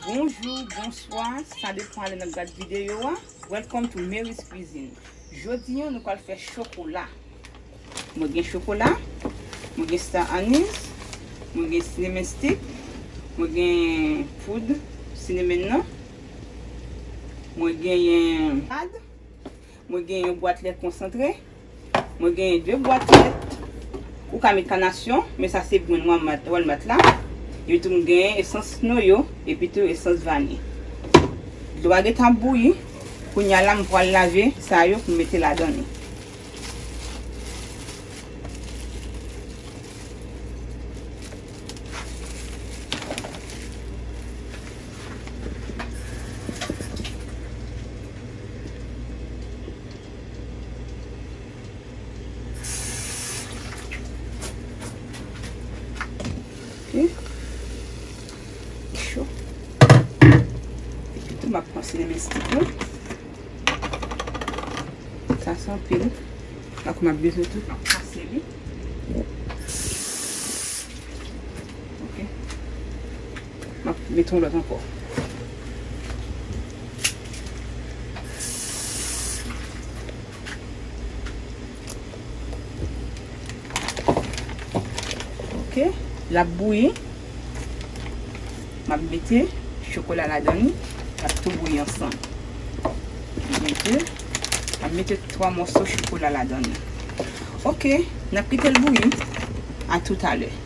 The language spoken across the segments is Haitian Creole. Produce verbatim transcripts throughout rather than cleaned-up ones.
Bonjou, bonswa, sa depann lè n ap gad videyo a. Welcome to Mary's Cuisine. Jodi a, nou pral fè chokola. Mwen gen chokola, mwen gen star anise, mwen gen cinnamon stick, mwen gen poud cinnamon nan, mwen genyen pad, mwen gen yon bwat lèt konsantre, mwen gen de bwat lèt. Ou ka met kanasyon, men sa se brand Walmart, Walmart la. Epi tou m gen esans noyo, epi tou esans vani. Dlo a gentan bouyi. Kounye a la, m pral lave sa yo pou m mete ladan li. Ok. Li cho. Epi tou, m ap pran cinnamon stick yo. Sa se anpil. Akoz m ap bezwen tou kase li. Ok. M ap mete yon lòt ankò. Ok, l ap bouyi. M ap mete chokola ladan li. L ap tou bouyi ansanm. M ap mete, m ap mete twa mòso chokola ladan li. Ok, n ap kite l bouyi. A toutalè. Ok.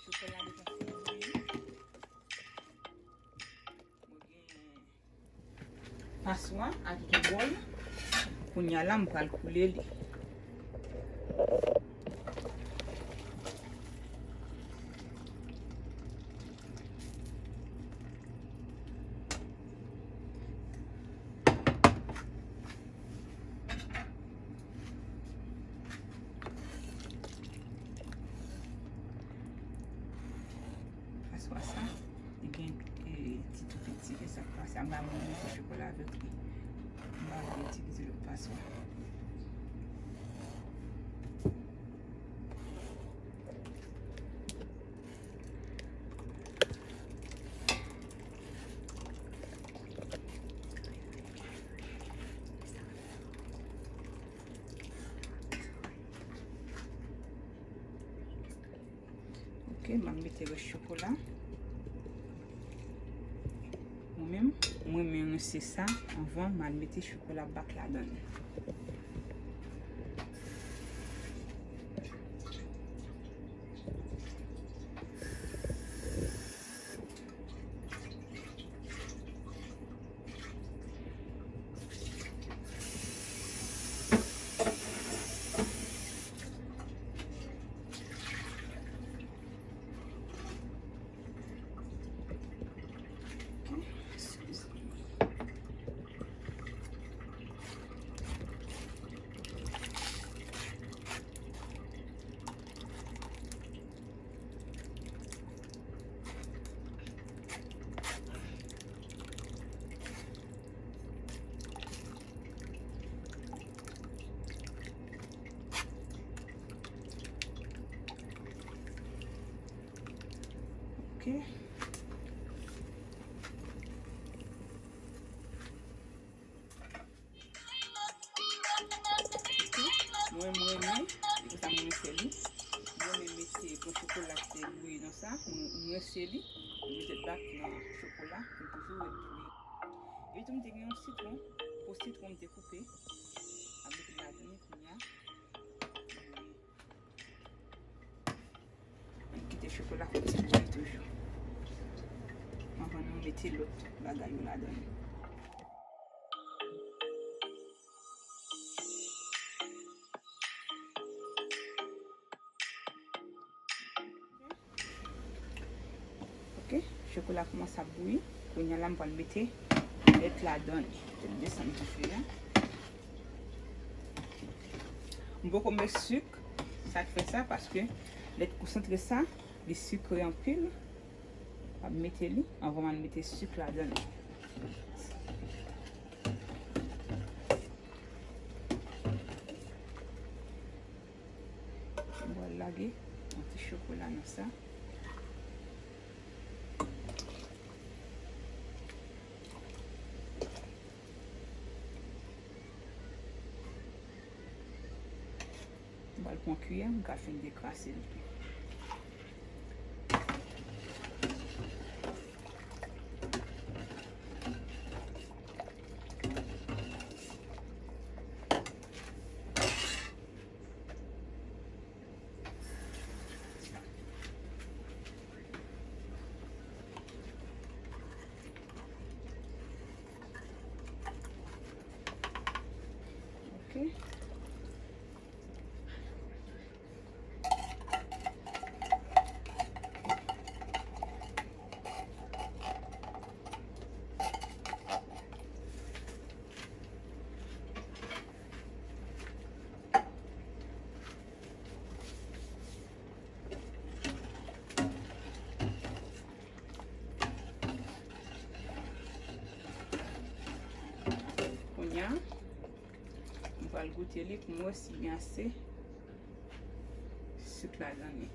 Chokola deja fin bouyi. Mwen gen paswa avèk yon bòl. Kounye a la, m pral koule li. Paswa sa, li gen, e, ti tou piti, e sa k pase. M pa vle mete chokola avèk li. M pa vle itilize lòt paswa. Ok, m ap mete rès chokola. Mwen menm, mwen renmen rense sa anvan m al mete chokola bak ladan l. Ok. Mwen, mwen renmen, se konsa mwen renmen fè li. Mwen renmen mete bon chokola k te bouyi nan sa, mwen, mwen rense li, mwen mete bak nan chokola, pou toujou ret bouyi. Epi tou, m te gen yon sitwon. Po sitwon m te koupe, m ap mete l ladan li kounye a. Ann kite chokola fè ti bouyi toujou. Anvan nou mete lòt bagay yo ladan li. Ok, chokola kòmanse ap bouyi. Kounye a la, m pral mete lèt ladan li. Lèt desann dife a. M poko met sik. Sa k fè sa, paske lèt konsantre sa, li sikre anpil. M ap mete li anvan m al mete sik ladan li. M pral lage yon ti chokola nan sa. M pral pran kiyè, m ka fin dekrase l tou. Ok. Kounye a, m pral goute li pou m wè si gen ase sik ladan li.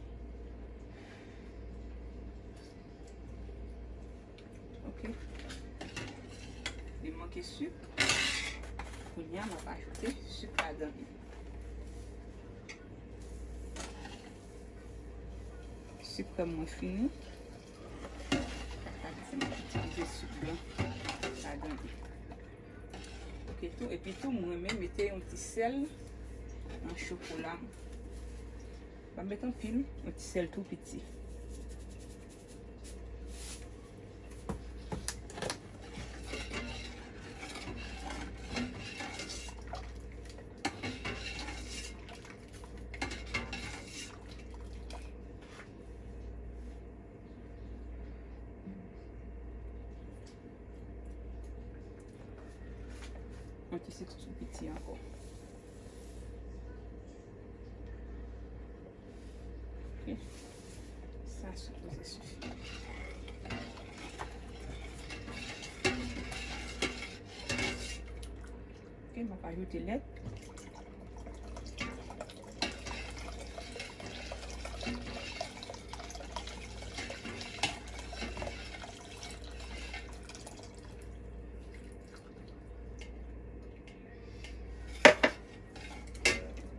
Ok. Li manke sik. Kounye a, m ap ajoute sik ladan li. Sikrèm mwen fini. Sa k di m itilize sik blan ladan li. Ok tou, epi tou, mwen renmen mete yon ti sèl nan chokola m. Pa met anpil, yon ti sèl tou piti. Yon ti sik tou piti ankò. Ok. Sa sipoze sifi. Ok, m ap ajoute lèt.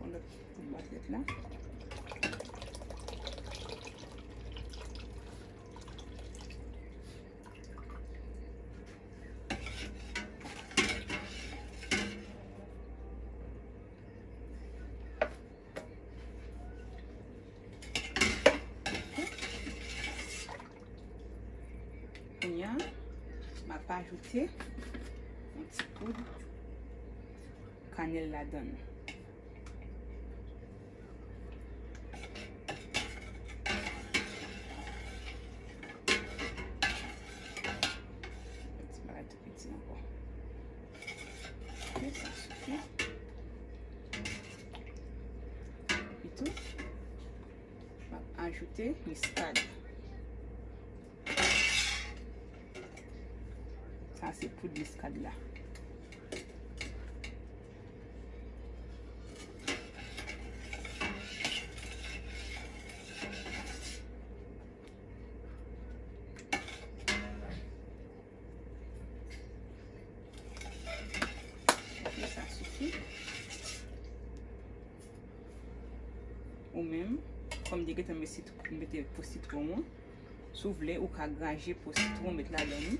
Yon lòt poud batèt la. Kounye a, m ap ajoute yon ti poud kanèl ladan l. Yon ti bagay tou piti ankò. Ok, sa sifi. Epi tou, m ap ajoute miskad. Sa se poud miskad la. Ok, sa sifi. Ou menm, kòm m te gentan mete sitwon, mete po sitwon an, si w vle, ou ka graje po sitwon, met ladan li.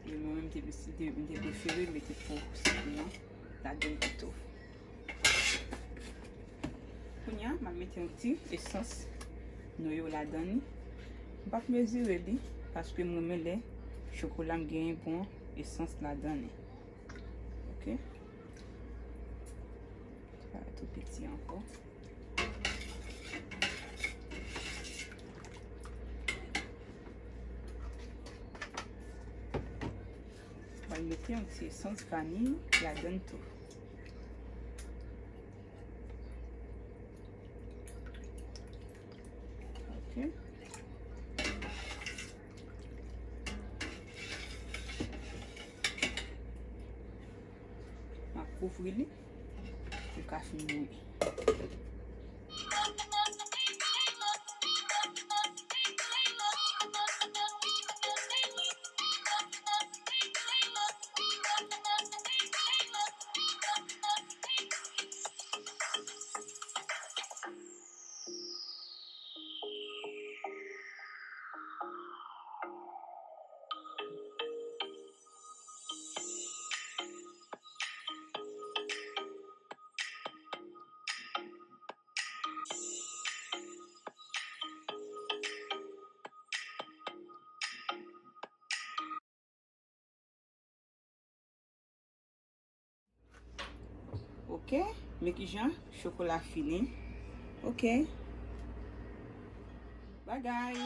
Mwen menm te, te, m te prefere mete po sitwon an ladan pito. Kounye a, m ap mete yon ti esans noyo ladan li. M p ap mezire li paske m renmen lè chokola m genyen bon esans ladan li. Ok. Sa tou piti ankò. Mwen mete yon ti esans vaniy ladan tou. Ok. Mwen kouvri li pou l ka fin bouyi. Ok, men kijan chokola fini. Ok. Bagay.